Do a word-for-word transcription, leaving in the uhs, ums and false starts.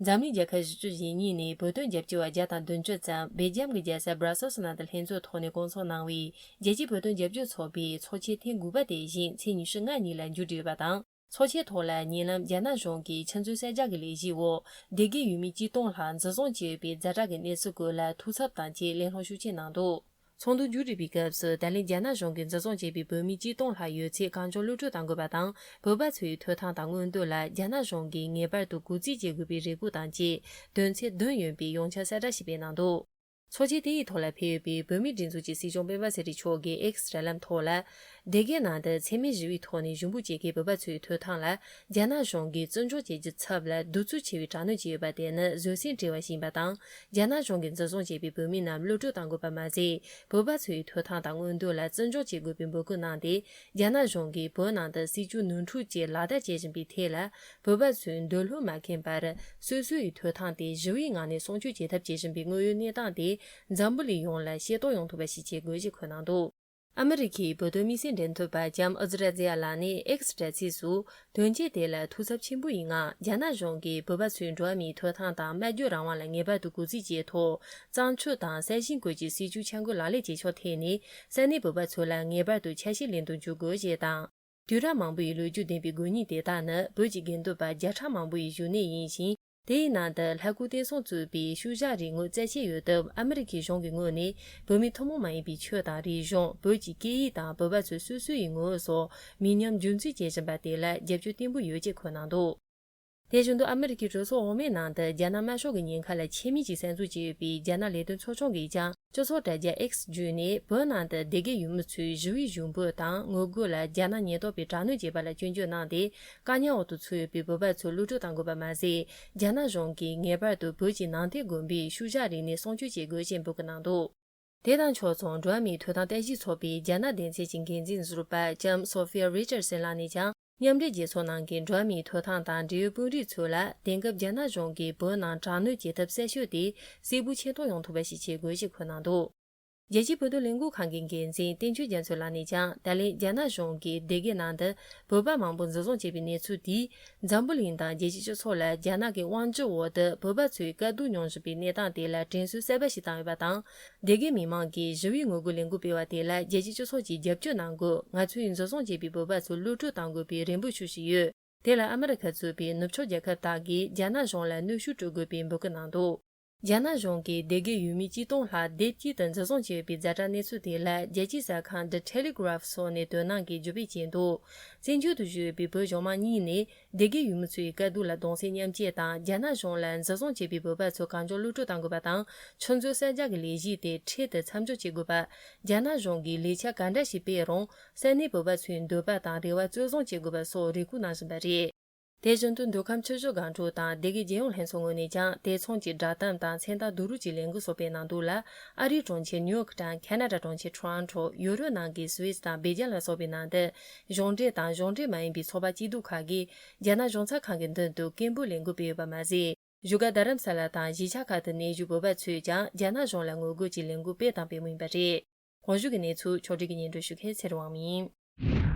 འཛམ་གླིང་རྒྱལ་ཁབ་བཞི་བཅུ་ཞེ་གཉིས་ནས་བོད་དོན་རྒྱབ་སྐྱོར་བ་བརྒྱ་དང་བདུན་ཅུ་ཙམ་སྦེལ་ཇམ་གྱི་རྒྱལ་ས་Brussels་ནང་དུ་ལྷན་ཚོགས་ཐོག་ནས་བསྐོང་ཚོགས་གནང་བའི་རྒྱལ་སྤྱིའི་བོད་དོན་རྒྱབ་སྐྱོར་ཚོགས་པའི་ཚོགས་ཆེན་ཐེངས་དགུ་པ་དེ་བཞིན་ཚེས་ཉི་ཤུ་ལྔ་ཉིན་ལ་མཇུག་སྒྲིལ་བ་དང་། ཚོགས་ཆེན་ཐོག་ལ་ཉེ་ལམ་རྒྱ་ནག་གཞུང་གིས་ཆུ་མཛོད་གསར་རྒྱག་གི་ལས་གཞིའི་འོག་སྡེ་དགེ་ཡུལ་མི་གཅིག་སྟོང་ལྷག་འཛིན་བཟུང་བྱས་ཡོད་པའི་ཛ་དྲག་གི་གནས་ཚུལ་སྐོར་ལ་ཐུགས་འཚབ་དང་བཅས་གླེང་སློང་ཤུགས་ཆེ་གནང་འདུག་ཚོགས་འདུ་མཇུག་སྒྲིལ་བའི་སྐབས་སུ། ད་ལན་རྒྱ་ནག་གཞུང་གིས་འཛིན་བཟུང་བྱས་པའི་བོད་མི་གཅིག་སྟོང་ལྷག་ཡོད་ཚད་གང་མགྱོགས་གློད་གྲོལ་གཏང་དགོས་པ་དང་། བོད་པ་ཚོའི་ཐོབ་ཐང་དང་མངོན་འདོད་ལ་རྒྱ་ནག་གཞུང་གིས་ངེས་པར་དུ་གུས་བརྩི་བྱེད་དགོས་པའི་རེ་སྐུལ་དང་བཅས། དོན་ཚན་བདུན་ཡོད་པའི་ཡོངས་ཁྱབ་གསལ་བསྒྲགས་ཤིག་སྤེལ་གནང་འདུག་ཚོགས་ཆེན་དེའི་ཐོག་ལ་ཕེབས་ཡོད་པའི་བོད་མིའི་སྒྲིག་འཛུགས་ཀྱི་སྲིད་སྐྱོང་སྤེན་པ་ཚེ་རིང་མཆོག་གིས་X་དྲ་ལམ་ཐོག་ལ། སྡེ་དགེ་ནང་དུ་འཚེ་མེད་ཞི་བའི་ཐོག་ནས་ཞུ་འབོད་བྱེད་མཁན་བོད་པ་ཚོའི་ཐོབ་ཐང་ལ། རྒྱ་ནག་གཞུང་གིས་བརྩི་འཇོག་བྱེད་རྒྱུའི་ཚབ་ལ་གདུག་རྩུབ་ཆེ་བའི་དྲག་གནོན་བྱས་ཡོད་པ་དེ་ནི་བཟོད་བསྲན་བྲལ་བ་ཞིག་ཡིན་པ་དང་། རྒྱ་ནག་གཞུང་གིས་འཛིན་བཟུང་བྱས་པའི་བོད་མི་རྣམས་གློད་གྲོལ་གཏང་དགོས་པ་མ་ཟད། བོད་པ་ཚོའི་ཐོབ་ཐང་དང་མངོན་འདོད་ལ་བརྩི་འཇོག་བྱེད་དགོས་པའི་འབོད་སྐུལ་གནང་སྟེ། རྒྱ་ནག་གཞུང་གིས་བོད་ནང་དུ་སྲིད་བྱུས་ནོར་འཁྲུལ་གྱིས་ལག་བསྟར་བྱེད་བཞིན་པའི་ཐད་ལ། བོད་པ་ཚོས་འདོད་བློ་མ་ཁེངས་པར། སོ་སོའི་ཐོབ་ཐང་དེ་ཞི་བའི་ངང་ནས་སྲུང་སྐྱོབ་བྱེད་ཐབས་བྱེད་བཞིན་པའི་དངོས་ཡོད་གནས་སྟངས་དེ། འཛམ་བུ་གླིང་ཡོངས་ལ་ཤེས་རྟོགས་ཡོང་ཐུབ་པ་ཞིག་བྱེད་དགོས་ཞེས་འཁོད་གནང་འདུག་ཨ་མི་རི་ཁའི་བོད་དོན་དམིགས་བསལ་འབྲེལ་མཐུད་པ་ལྕམ་ཨུ་ཛི་ར་ཛི་ཡ་ལགས་ནས་X་དྲ་ཚིགས་སུ། དོན་རྐྱེན་དེ་ལ་ཐུགས་འཚབ་ཆེན་པོ་ཡི་ངང་། རྒྱ་ནག་གཞུང་གིས་བོད་པ་ཚོའི་འགྲོ་བ་མིའི་ཐོབ་ཐང་དང་སྨྲ་བརྗོད་རང་དབང་ལ་ངེས་པར་དུ་གུས་བརྩི་བྱས་ཐོག། བཙན་འཕྲོག་དང་གསར་བཞེངས་སྐོར་གྱི་སྲིད་བྱུས་འཆར་འགོད་ལག་ལེན་བྱེད་ཕྱོགས་ཐད་ནས། ས་གནས་བོད་པ་ཚོ་ལ་ངེས་པར་དུ་ཆ་ཤས་ལེན་དུ་འཇུག་དགོས་ཞེས་དང་། དུས་རབས་མང་པོའི་ལོ་རྒྱུས་ལྡན་པའི་དགོས་ཉེན་དེ་དག་ནི་བོད་ཀྱི་དགེ་འདུན་པ་བརྒྱ་ཕྲག་མང་པོ་ཡི་བཞུགས་གནས་ཡིན་ཞིང་། དེའི་ནང་དུ་ལྷ་སྐུ་བསྟན་སྲུང་གཙོས་པའི་ཤུལ་བཞག་རིག་དངོས་རྩ་ཆེན་ཡོད་སྟབས། ཨ་མི་རི་ཁའི་གཞུང་གི་ངོས་ནས་བོད་མི་ཐུན་མོང་མ་ཡིན་པའི་ཆོས་དང་རིག་གཞུང་། བོད་ཀྱི་སྐད་ཡིག་དང་བོད་པ་ཚོ་སོ་སོའི་ངོ་བོ་སོགས་མི་ཉམས་རྒྱུན་འཛིན་བྱེད་བཞིན་པ་དེ་ལ་རྒྱབ་སྐྱོར་བརྟན་པོ་ཡོད་ཅེས་འཁོད་གནང་འདུག་དེ་བཞིན་དུ་ཨ་མི་རི་ཁའི་གྲོས་ཚོགས་འོག་མའི་ནང་དུ་རྒྱ་ནག་དམར་ཤོག་གི་ཉེན་ཁ་ལ་ཆད་མེད་ཀྱིས་གསར་འཛུགས་བྱས་ཡོད་པའི་རྒྱ་ནག་ལས་དོན་ཚོགས་ཆུང་གིས་ཀྱང་། སྤྱི་ཚོགས་དྲ་རྒྱ་X་བརྒྱུད་ནས་བོད་ནང་དུ་སྡེ་དགེ་ཡུལ་མི་ཚོའི་ཞི་བའི་ཞུ་འབོད་དང་ངོ་རྒོལ་ལ་རྒྱ་ནག་ཉེན་རྟོག་པས་དྲག་གནོན་བྱས་པ་ལ་སྐྱོན་བརྗོད་གནང་སྟེ། བཀག་ཉར་འོག་ཏུ་ཚུད་ཡོད་པའི་བོད་པ་ཚོ་གློད་གྲོལ་གཏང་དགོས་པ་མ་ཟད། རྒྱ་ནག་གཞུང་གིས་ངེས་པར་དུ་བོད་ཀྱི་ནང་བསྟན་དགོན་པའི་ཤུལ་བཞག་རིག་གནས་སྲུང་སྐྱོབ་བྱེད་དགོས་ཞེས་འབོད་སྐུལ་གནང་འདུག་དེ་དང་ཕྱོགས་མཚུངས། འགྲོ་བ་མིའི་ཐོབ་ཐང་ལྟ་ཞིབ་ཚོགས་པའི་རྒྱ་ནག་སྡེ་ཚན་གྱི་འགན་འཛིན་ཟུར་པ་ལྕམ་Sophia Richardson་ལགས་ནས་ཀྱང་། མཉམ་འབྲེལ་རྒྱལ་ཚོགས་ནང་གི་འགྲོ་བ་མིའི་ཐོབ་ཐང་དང་འབྲེལ་ཡོད་དཔོན་རིགས་ཚོ་ལ། དེང་སྐབས་རྒྱ་ནག་གཞུང་གིས་བོད་ནང་དྲག་གནོན་བྱེད་ཐབས་གསལ་ཤོས་དེ་གསལ་པོ་མཁྱེན་རྟོགས་ཡོང་ཐུབ་པ་ཞིག་བྱེད་དགོས་ཞེས་འཁོད་གནང་འདུག་རྒྱལ་སྤྱིའི་བོད་དོན་ལས་འགུལ་ཁང་གི་འགན་འཛིན་བསྟན་ཆོས་རྒྱ་མཚོ་ལགས་ནས་ཀྱང་། ད་ལན་རྒྱ་ནག་གཞུང་གིས་སྡེ་དགེ་ནང་དུ་བོད་པ་མང་པོ་འཛིན་བཟུང་བྱས་པའི་གནས་ཚུལ་དེས། འཛམ་བུ་གླིང་དང་རྒྱལ་སྤྱིའི་སྤྱི་ཚོགས་ལ་རྒྱ་ནག་གི་དབང་སྒྱུར་འོག་ཏུ་བོད་པ་ཚོས་དཀའ་སྡུག་མྱོང་བཞིན་པའི་གནས་སྟངས་དེ་ལ་དྲན་གསོའི་གསར་པ་ཞིག་བཏང་ཡོད་པ་དང་། སྡེ་དགེ་མི་མང་གིས་ཞི་བའི་ངོ་རྒོལ་ལས་འགུལ་སྤེལ་བ་དེ་ལ་རྒྱལ་སྤྱིའི་སྤྱི་ཚོགས་ཀྱིས་རྒྱབ་སྐྱོར་གནང་དགོས། ང་ཚོས་འཛིན་བཟུང་བྱས་པའི་བོད་པ་ཚོ་གློད་གྲོལ་གཏང་དགོས་པའི་རེ་འབོད་ཤུགས་ཆེ་ཡོད། དེ་ལ་ཨ་མི་རི་ཁ་གཙོས་པའི་ནུབ་ཕྱོགས་རྒྱལ་ཁབ་དག་གིས་རྒྱ་ནག་གཞུང་ལ་གནོན་ཤུགས་སྤྲོད་དགོས་པའི་འབོད་སྐུལ་གནང་འདུག་རྒྱ་ནག་གཞུང་གིས་སྡེ་དགེ་ཡུལ་མི་གཅིག་སྟོང་ལྷག་སྡེབ་གཅིག་ཏུ་འཛིན་བཟུང་བྱས་ཡོད་པའི་ཛ་དྲག་གནས་ཚུལ་དེ་ལ། རྒྱལ་སྤྱིའི་གསར་ཁང་The Telegraph་སོགས་ནས་དོ་སྣང་གིས་བརྒྱུད་སྤེལ་བྱས་འདུག་བཙན་བྱོལ་དུ་བཞུགས་ཡོད་པའི་བོད་གཞུང་མང་གཉིས་ནས། སྡེ་དགེ་ཡུལ་མི་ཚོའི་དཀའ་སྡུག་ལ་གདུང་སེམས་མཉམ་སྐྱེད་དང་། རྒྱ་ནག་གཞུང་ལ་འཛིན་བཟུང་བྱས་པའི་བོད་པ་ཚོ་གང་མགྱོགས་གློད་གྲོལ་གཏང་དགོས་པ་དང་། ཆུ་མཛོད་གསར་རྒྱག་གི་ལས་གཞི་དེ་འཕྲལ་དུ་མཚམས་འཇོག་བྱེད་དགོས་པ། རྒྱ་ནག་གཞུང་གིས་ལས་འཆར་ག་འདྲ་ཞིག་སྤེལ་རུང་། ས་གནས་བོད་པ་ཚོའི་འདོད་པ་དང་རེ་བ་གཙོ་བཟུང་བྱེད་དགོས་པ་སོགས་རེ་སྐུལ་གནང་བཞིན་པ་རེད། དེ་བཞིན་དུ། མདོ་ཁམས་ཆུ་བཞི་སྒང་དྲུག་དང་སྡེ་དགེ་རྒྱལ་ཡོངས་ལྷན་ཚོགས་ངོས་ནས་ཀྱང་། དེ་མཚུངས་ཀྱི་བསྒྲགས་གཏམ་དང་མཚན་རྟགས་བསྡུ་རུབ་ཀྱི་ལས་འགུལ་སོགས་སྤེལ་གནང་འདུག་ལ། ཨ་རིའི་གྲོང་ཁྱེར་ནིའུ་ཡོག་དང་། ཁ་ན་ཌ་གྲོང་ཁྱེར་ཊོ་རོན་ཊོ། ཡུ་རོབ་ནང་གི་སུད་སི་དང་སྦེལ་ཇམ་ལ་སོགས་པའི་ནང་དུ། གཞུང་འབྲེལ་དང་གཞུང་འབྲེལ་མ་ཡིན་པའི་ཚོགས་པ་སྐྱིད་སྡུག་ཁག་གིས། རྒྱ་ནག་གཞུང་ཚབ་ཁང་གི་མདུན་དུ་སྐད་འབོད་ལས་འགུལ་སྤེལ་ཡོད་པ་མ་ཟད། བཞུགས་སྒར་རྡ་རམ་ས་ལ་དང་གཞིས་ཆགས་ཁག་ཏུ་གནས་བཞུགས་བོད་པ་ཚོས་ཀྱང་རྒྱ་ནག་གཞུང་ལ་ངོ་རྒོལ་གྱི་ལས་འགུལ་སྤེལ་དང་སྤེལ་མུས་ཡིན་པ་རེད། གོང་ཞུས་ཀྱི་གནས་ཚུལ་ཕྱོགས་སྒྲིག་གིས་སྙན་སྒྲོན་ཞུ་མཁན་ཚེ་རིང་དབང་མོ་ཡིན།